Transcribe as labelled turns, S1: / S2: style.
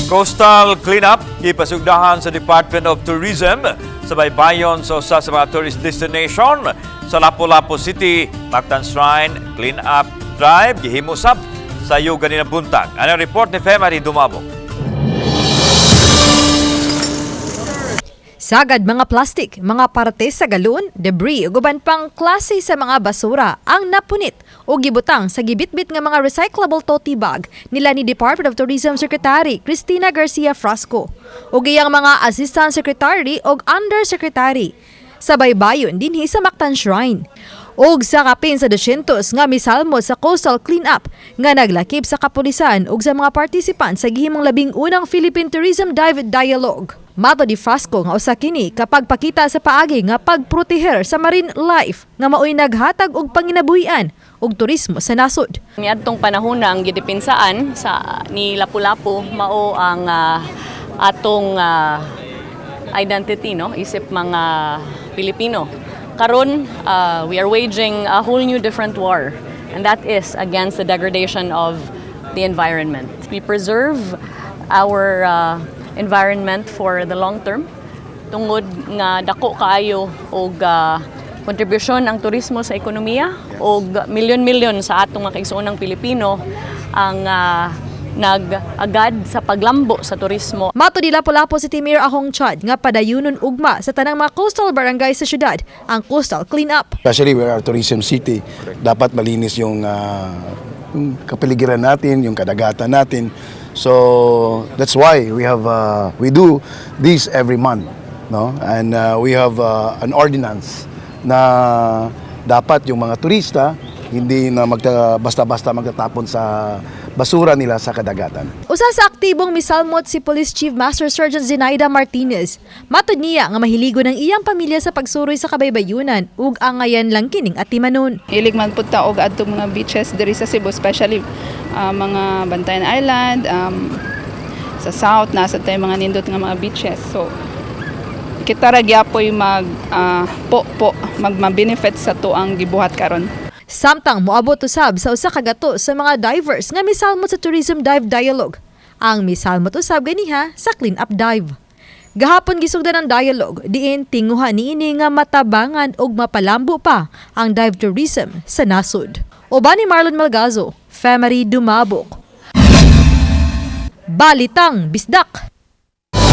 S1: Coastal cleanup gipasugdahan sa Department of Tourism sa baybayon sa usa sa mga tourist destination sa Lapu-Lapu City. Mactan Shrine Clean Up Drive gihimo sab sayo ganina buntag. Ano report ni Femary Dumabok.
S2: Sagad mga plastic, mga parte sa galon, debris ug uban pang klase sa mga basura ang napunit o gibutang sa gibitbit nga mga recyclable tote bag nila ni Department of Tourism Secretary Cristina Garcia Frasco ug iyang mga Assistant Secretary ug Undersecretary sa baybayon dinhi sa Mactan Shrine. Ug sa kapin sa 200 nga misalmo sa coastal cleanup nga naglakip sa kapulisan ug sa mga participant sa gihimong 11 Philippine Tourism Dive Dialogue. Matod ni Frasco nga usa kini kapag pakita sa paagi nga pagproteher sa marine life nga maoy naghatag og panginabuhian ug turismo sa nasod.
S3: Niadtong panahon na ang gidepinsaan sa ni Lapu-Lapu mao ang atong identity, no, isip mga Pilipino. Karon, we are waging a whole new different war, and that is against the degradation of the environment. We preserve our environment for the long term tungod nga dako kaayo og kontribusyon ang turismo sa ekonomiya og milyon-milyon sa atong mga kaigsuonang Pilipino ang nag-agad sa paglambo sa turismo.
S2: Matod ni Lapu-Lapu City Mayor Ahong Chad nga padayunon ugma sa tanang mga coastal barangay sa syudad ang coastal cleanup.
S4: Especially we are a tourism city, dapat malinis yung kapaligiran natin, yung kadagatan natin. So that's why we do this every month, no? And we have an ordinance na dapat yung mga turista hindi na basta-basta magtatapon sa basura nila sa kadagatan.
S2: Usa sa aktibong misalmot si Police Chief Master Sergeant Zenaida Martinez. Matod niya nga mahiligo ng iyang pamilya sa pagsuroy sa kabaybayunan ug angayan lang kining atimanon.
S5: Hilig man pud ta og adto mga beaches diri sa Cebu, especially mga Bantayan Island, sa south nasa tayo mga nindot nga mga beaches. So kita ra gyapoy mag po po mag ma-benefit sa tuang gibuhat karon.
S2: Samtang moabot usab sa 100 sa mga divers nga misalmot sa Tourism Dive Dialogue. Ang misalmot usab ganiha sa clean up dive. Gahapon gisugdan ang dialogue, diin tinguha niini nga matabangan og mapalambo pa ang dive tourism sa nasod. Uban ni Marlon Malgazo, Femary Dumabok. Balitang Bisdak.